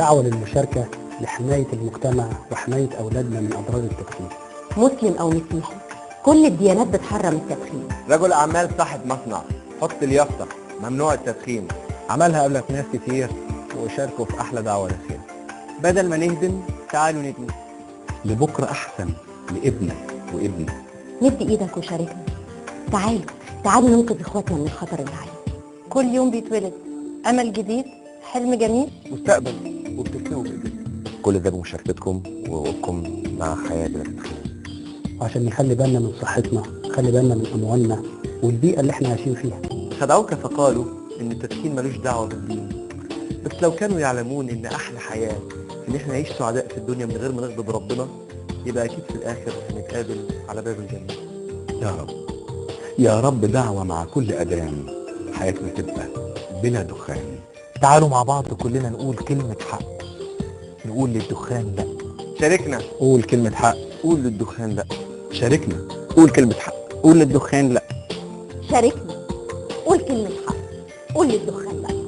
دعوة للمشاركة لحماية المجتمع وحماية أولادنا من أضرار التدخين. مسلم أو مسيحي، كل الديانات بتحرم التدخين. رجل أعمال صاحب مصنع، حط اليافطة ممنوع التدخين. عملها قبلك ناس كتير وشاركوا في أحلى دعوة للخير. بدل ما نهدم تعالوا نبني. لبكرة أحسن لابنك وابني. مد إيدك وشاركنا. تعالوا تعالوا ننقذ إخواتنا من الخطر اللي عليهم. كل يوم بيتولد أمل جديد، حلم جميل، مستقبل، وبترسمه بإيديك. كل ده بمشاركتكم ووقوفكم مع حياة بلا تدخين. وعشان نخلي بالنا من صحتنا، نخلي بالنا من أموالنا والبيئة اللي احنا عايشين فيها. خدعوك فقالوا إن التدخين ملوش دعوة بالدين، بس لو كانوا يعلمون إن أحلى حياة إن إحنا نعيش سعداء في الدنيا من غير ما نغضب ربنا، يبقى أكيد في الآخر هنتقابل على باب الجنة. يا رب يا رب، دعوة مع كل أذان، حياتنا تبقى بلا دخان. تعالوا مع بعض كلنا نقول كلمة حق، نقول للدخان لا. شاركنا، قول كلمة حق، قول للدخان لا. شاركنا، قول كلمة حق، قول للدخان لا. شاركنا، قول كلمة حق، قول للدخان لا.